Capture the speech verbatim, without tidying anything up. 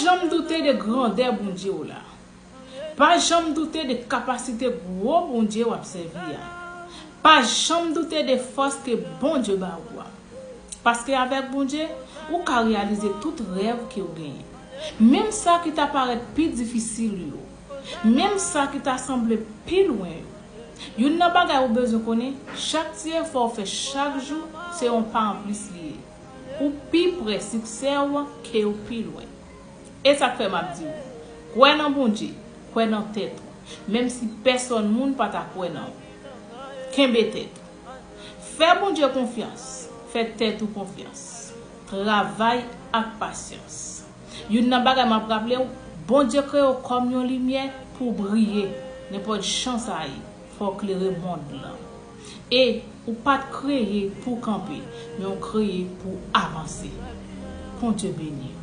janm doute de grandè Bondye w la. Pa janm doute de kapasite gwo Bondye w ap sèvi a. Pa janm doute de fòs ke Bondye ba ou a. Paske avèk Bondye, ou ka reyalize tout rèv ke w genyen. Menm sa ki ta parèt pi difisil yo. Menm sa ki ta sanble pi lwen yo. Youn nan bagay ou bezwen konnen, chak ti efò w fè chak jou, se yon pa anplis li ye. Ou pi pre siksè w ke w pi lwen. E sa k fè m ap di w, kwè nan Bondye, kwè nan tèt ou, menm si pèsòn moun pa ta kwè nan ou. Kenbe tèt ou. Fè Bondye konfyans, fè tèt ou konfyans. Travay ak pasyans. Youn nan bagay m ap raple w, Bondye kreye w kòm yon limyè pou w briye nenpòt jan sa ye. Fò w klere mond lan. E ou pa t kreye pou w kanpe, men w kreye pou w avanse. Bondye beni w.